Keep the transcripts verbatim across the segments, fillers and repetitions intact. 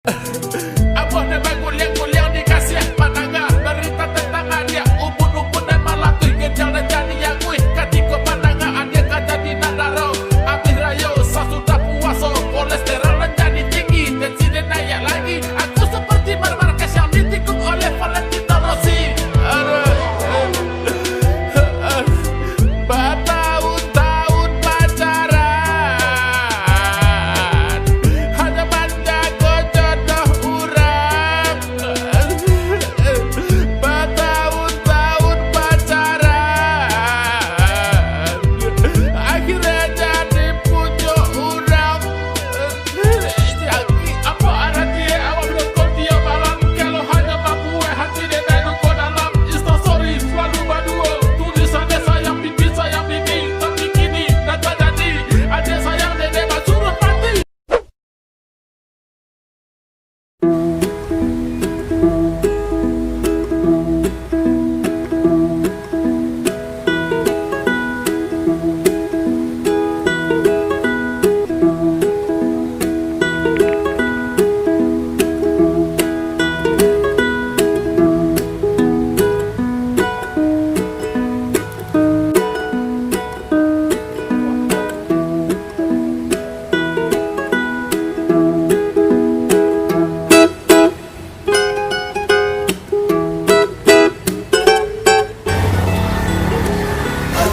Abah nan baguliang-guliang di kasiah, mandanga barita tantang adiak, ubun-ubun nan malatuih, ginjal nan jadi anguih, katiko mandanga adiak ka jadi nak darau. Abih rayo sasudah puaso, kolesterol nan jadi tinggi, tensi den naiak lagi. Aku seperti marmarkas yang ditikung oleh Valentino Rossi. Aduh. Batahun-tahun pacaran, hanya manjago jodoh urang. Batahun-tahun pacaran, akhirnya jadi pucuk urang. Apo arati awak berukun tiap malam, kalau hanya mambuek hati den duko dalam? Instastory selalu baduo, tulisan den sayang pipi, sayang pipi, tapi kini nan tajadi, adiak sayang den basuruah mati.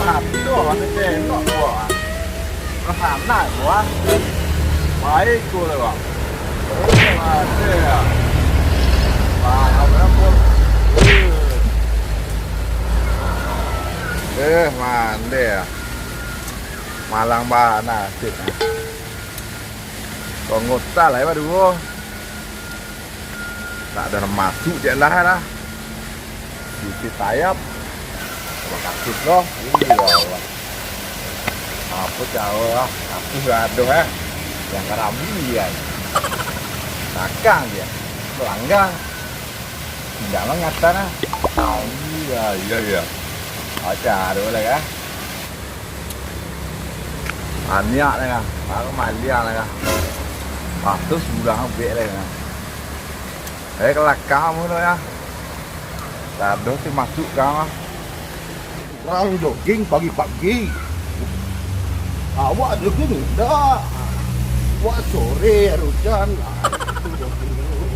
Aduh, ni tengok ko, ah. Rasanak ko, ah. Baik ko lah, Bang. Oh, ada ya. Wah, apa, apa? Eh, mande ya. Malang bana, cik. Kongota lah ya, baduo. Tak ada masuk je lah, lah. Cuci sayap. Terima kasih loh. Iya, Allah. Apa cara lah? Aku gaduh, eh. Yang karami dia. Takang dia. Pelanggang. Tidak mengata, nah. Iya, iya, iya. Baca dulu lah, ya. Aniak lah, ya. Baru maliang lah, ya. Patus bulan abek lah, ya. Eh, kelakar kamu tu, ya. Tadoh tu masuk kau, ah. Urang jogging pagi-pagi. Awak jogging indak. Awak sore hujan. Ah, itu jogging dulu.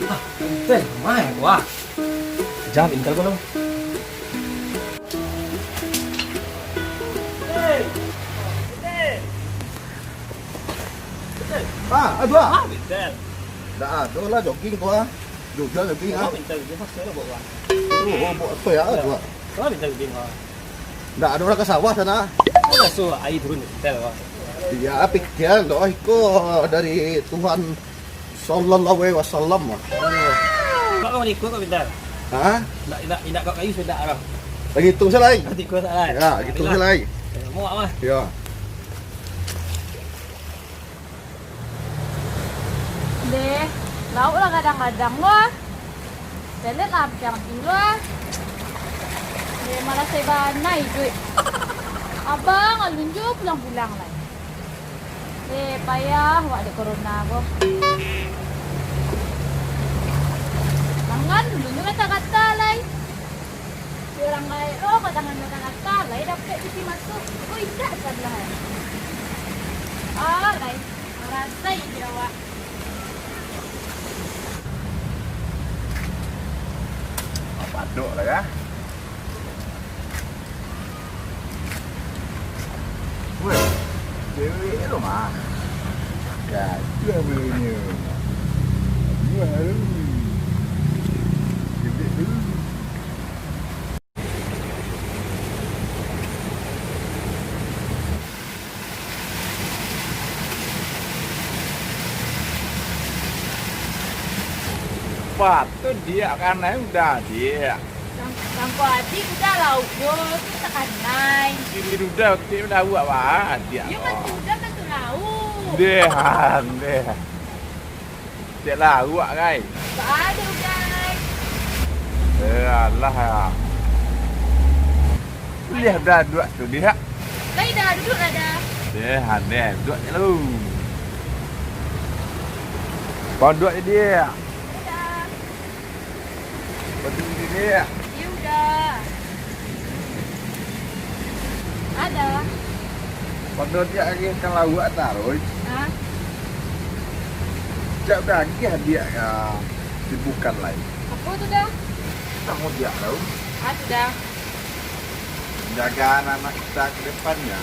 Ah, Intel, mai, wah. Jam Intel ko lo. Ah, aduh, ah. Intel. Dah, aduh lah jogging ko, ah. Jujur jogging, ah. Intel, dia pasti ada bawa. Oh, oh, bawa apa ya, aduh, ah. Kalau Intel jogging, ah. Ndak ado urang ka sawah sana. Langsung aia turun, Intel, wah. Iya, pikiran doa iko dari Tuhan sallallahu alaihi wasallam, wah. Kok kamu ikut kok, Intel? Hah? Indak, indak, indak kok kayu sudah arah. Lagi hitung salah, ai. Nanti kau salah. Ya, hitung salah, ai. Mau apa? Ya. Deh, lauk lah gadang-gadang lo ah. Pelet lah ampia mati lo ah. Deh, malasai bana iduik. Abang alun juo pulang-pulang lai. Deh, payah wak dek corona ko. Tangan alun juo gata-gata lai. Urang gaek lo, ka tangan gata-gata lai dapek piti masuak. Ko indak sabalahan. Ah, lai. Marasai jo awak. Padok lah, kah? Weh, cewek tu mah. Gagah buluhnyo. Buah tu. Gendek tu. Patut diak kanai udah diak. Sangko adik udah lauak jo, tu takanai. Kini udah, kini udah lauak, wah, adik. Yo, kan udah kan tu lauak. Deh, han, deh. Cek lauak, gai. Baa ado, gai. Eh, alah, ya. Liah dah duduak tu, liah. Lai dah, duduak lah dah. Eh, han, deh, duduak je lu. Kau duduak je, dia. Udah. Berdiri dia. Iyo, udah. Ada. Pado dia lagi kan lauak taruih. Hah? Jak bagi hadiah ya, sibukan lain. Apa tu dah? Kamu dia tahu. Ah, tu dah. Jaga anak-anak kita ke depannya.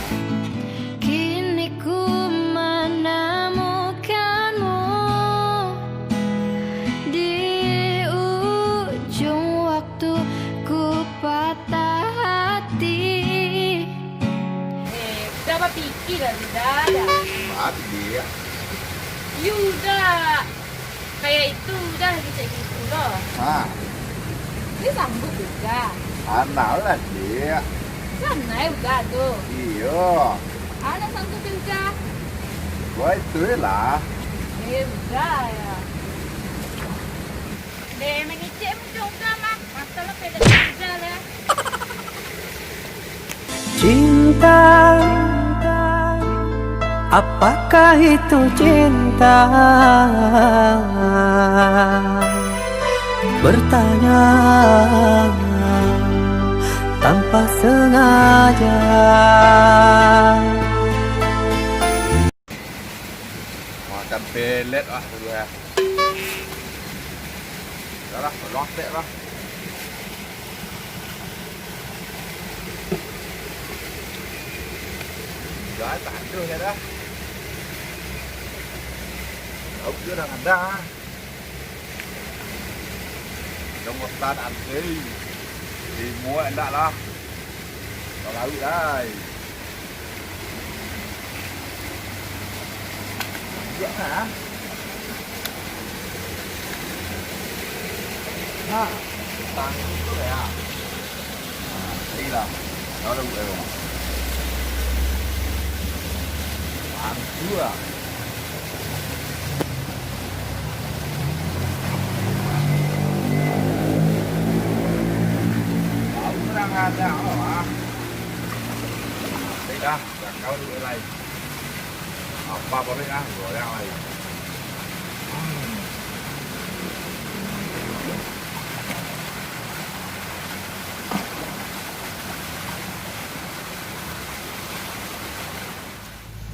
Kini ku menemukanmu di ujung waktu ku patah hati. Eh, udah bapikir lah, udah dah. Mati dia. Yuda. Kayak itu udah kecek gitu loh. Ha. Dia sanggup juga. Sana lah, Cik. Sana ya udah tu. Iyo. Anak sanggup juga. Wah, itu lah. Eh, udah ya. Deh, mengecek muncung udah mah. Masalah pelek udah lah. Cinta, apakah itu cinta? Bertanya tanpa sengaja. Makan pelet lah dulu ya. Dah lah, tolong tek lah. Dah, tak ada ya dah. Tahu dia orang ada. Dah motan antri. Timur endak lah. Kalau laut dah. Biak nah. Ha, tangguh tu ya. Ha, tadi lah. Kalau buat apa? Tangguh lah. Tahu orang ada apa? Tadi dah, dah kau duit lain. Apa paruik ah, goreng lai. Hmm.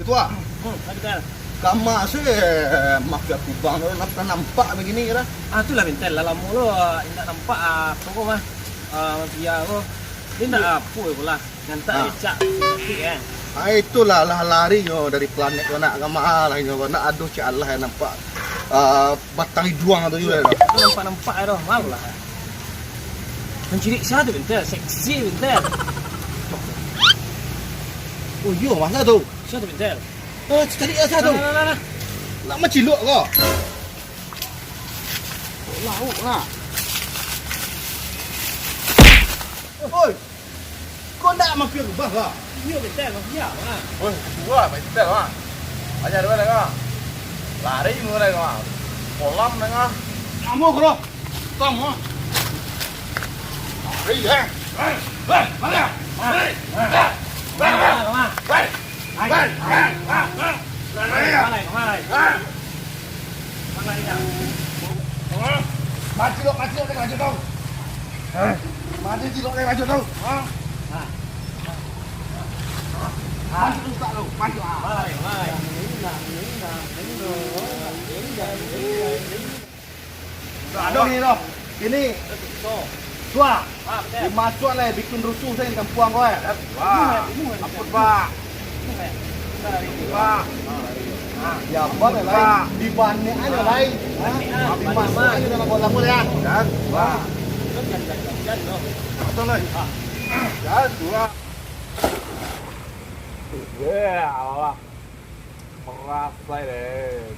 Ketua. Hmm, Abdul. Kama se mafia kubang tu nampak, nampak bagini kira. Ah, tu lah Bintel, lah lamo lo indak nampak, ah, apa ko mah. Ah, mafia ko. Dia indak apo ko lah. Ngantak kecak, sakik, kan? Ah, itulah, lah lari nyo dari planet ko nak, kama lah nyo ko nak, aduh, cak Allah yang nampak, ah, batang iduang tu juga. Itu nampak-nampak dah, malu lah. Mencari siapa tu, Bintel? Seksi, Bintel. Oh, iyo, masa tu? Siapa tu, Bintel? Oh, cari siapa tu? Nah, nah, nah, nah. Nak mencilok ko? Lauk lah. Oi! Kau ndak mampir rubah lah. Iyo, Bintel, mampir lah. Woi, dua, Pak Bintel, Pak. Aja dua dah, Pak. Lari mula, Pak. Kolam dah, Pak. Kamu, bro. Kamu. Lari, eh. Eh, eh, mana? Lari. Eh, eh, eh, eh. Lari. Lari. Lari. Lari. Lari. Mati lo, mati lo, mati lo. Mati lo, mati lo. Mati lo, mati lo. Mati lo. Aduh, ni lo. Ini. Tua. Dimasuak lai, bikin rusuh sajo di kampuang ko, eh. Wah, ampun, Pak. Ampun, Pak. Ya, ampun, Pak. Di bane aja, lai. Hah? Dimasuak aja dalam bola-bola, ya. Dan, Pak. Betul, lai. Dan, dua. Ya Allah. Merasai deh.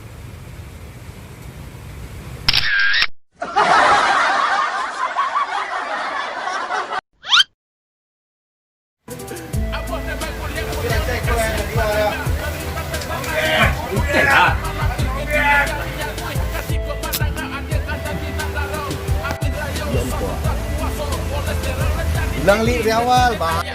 Ulang lik dari awal, bang.